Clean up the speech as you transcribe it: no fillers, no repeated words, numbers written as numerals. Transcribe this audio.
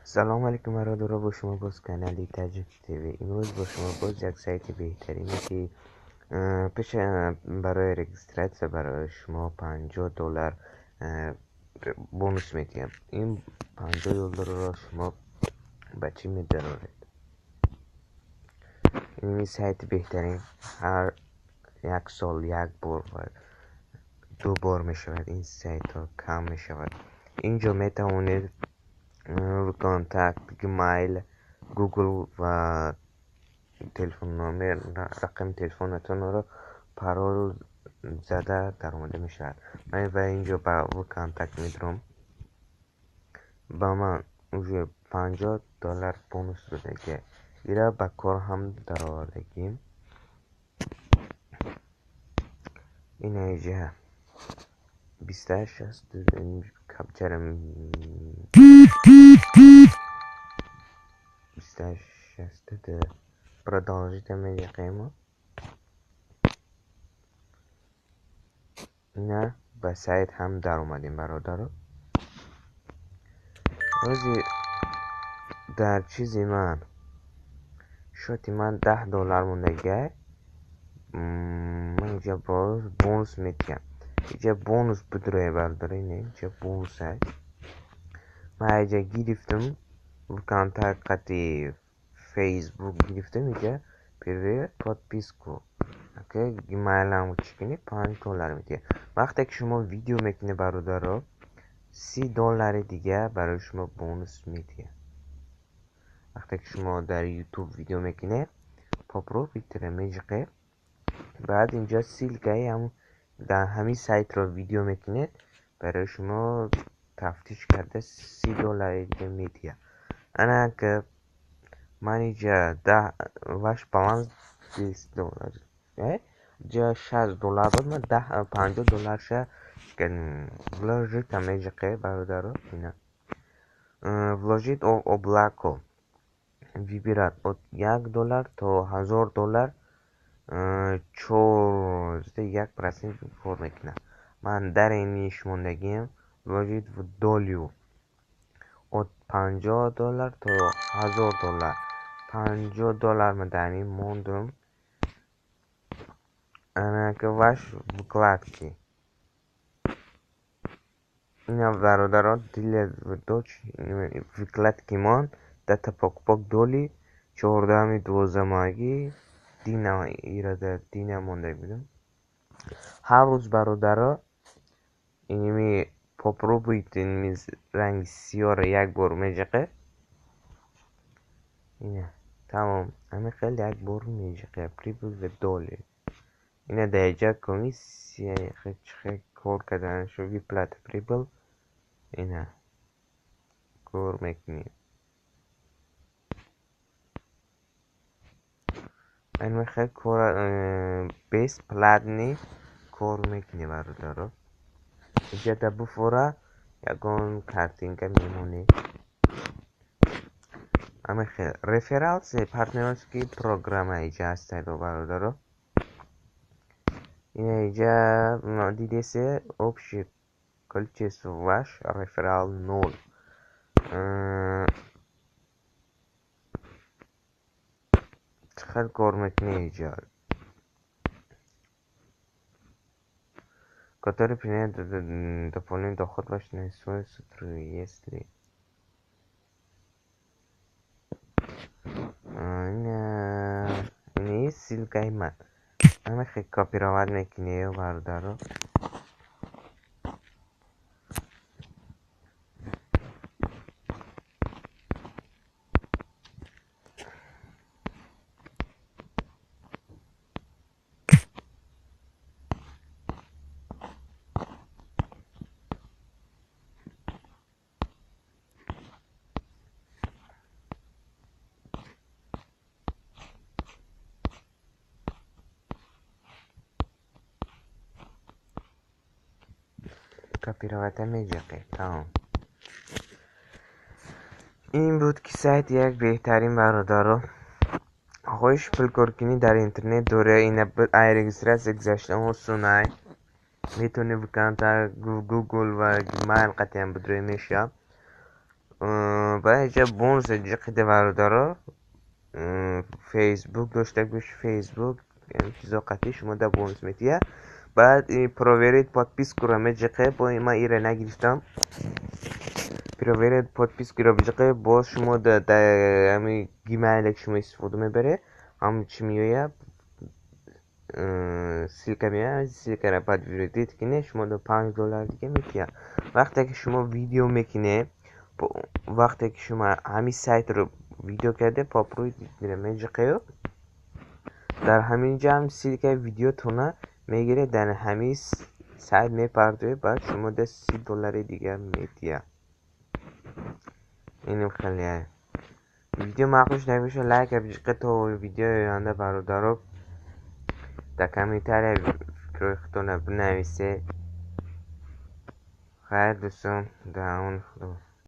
Салом алейкум бародаро, бо шумо боз канали Таҷик ТВ. Имрӯз бо шумо боз як сайти беҳтарине, ки пеш барои регистрация барои шумо $50 бонус медиҳам. Ин $50-ро шумо ба чӣ медароред? Ин сайти беҳтарин ҳар як сол як бор ва ду бор мешавад. Ин сайтҳо кам мешавад. Инҷо метавонед ВКонтакт, Gmail, Google ва телефон номер, рақами телефонатонро парол зада даромада мешавад. Ман ба инҷо ба ВКонтакт медурам. Ба ман уже $50 бонус додагӣ. Ира ба кор ҳам даровардагӣ. Ина иҷа 28 аст, капчара 28 62. Продолжить медиҳем. Ина ба сайт ҳам даромадем, бародаро. Рӯзи дар чизи ман счёти ман $10 мондагиай. Ман инҷа боз бонус медиҳам. Инҷа бонус бидурое, бародаро, ина инҷа бонусай. Ман инҷа гирифтам ВКонтакт қати Facebook гирифтам, инҷа первый подписку. Окей, Gmail-ам чӣ кунӣ $5 медиҳад. Вақте ки шумо видео мекунед, бародаро, $30 дига барои шумо бонус медиҳад. Вақте ки шумо дар YouTube видео мекунед, попробуйте меҷиқед. Баъд инҷо ссылкаи ҳам дар ҳамин сайтро видео мекунед, барои шумо тафтиш карда $30 дига медиҳад. Ана ки ман инҷа ваш баланс $20. Инҷа $60 буд, ман $50-ша вложить меҷиқед, бародаро. Ина вложить облако выбирать от $1 то $1000 4,1% кор мекунад. Ман дар иниш мондагиам вложить в долю от $50 то $1000. $50 ман дар ин мондум. Анака ваш вкладки. Ина бародаро, вкладки мон дата покупок доли чордаҳами дувоздаҳмоҳагӣ дина ирада дина монда будам. Ҳар рӯз, бародаро, иними попробуйте иними ранги сиёҳро як бор меҷиқед. Ина тамом, ҳамин хел як бор меҷиқед. Прибыль в доли. Ина дар инҷа комиссия чӣ кор карданашо выплата прибыль ина кор мекунем. Ин хел кор бесплатный кор мекунем, бародаро. Инҷа дар буфора ягон картинка мемонед. Ҳамин хел рефералси партнёрский программа инҷа ҳастад, бародаро. Ина инҷа дидесе общее количество ваш реферал ноль. Чӣ хел кор мекунед инҷа? Который принят дополнительный доход ваш на свой если ина ссылкаи ман. Ҳамин хел копировать мекунед, бародаро. Копировать меҷиқед. Тамом. Ин буд ки сайт як беҳтарин, бародаро. Хоҳиш пулкоркунӣ дар интернет дора. Ина ай регистрация гузаштан осонай. Метавонед ВКонтакт, Google ва Gmail қатъиян бидуред мешавад. Баъд инҷа бонус ҷиқида, бародаро. Фейсбук дошта бош, Фейсбук чизо қатъи шумо да бонус метиҳад. Баъд проверить подписку ро меҷиқе. Бо ман ира нагирифтам. Проверить подписку ро биҷиқе, боз шумо дар ҳами Гмейле ки шумо истифода мебаред, ҳам чӣ меояд, ссылка меояд. Ссылка ро подтвердить кунед, шумо до 5 доллар дига метиҳад. Вақте ки шумо видео мекунед, вақте ки шумо ҳамин сайтро видео карде, попробуйте меҷиқею дар ҳамин ҷа ҳам ссылка и видеотона мегиред, дар ҳамин сайт мепартоед, баъд шумо да 30 доллари дигар метиҳад. Инам хеле видео маъқул шуда боша, лайк биҷиқе. То видеои оянда, бародаро, дар комментария фикрҳои худтонро бинависед. Хайр, дӯстон, дар амони Худо.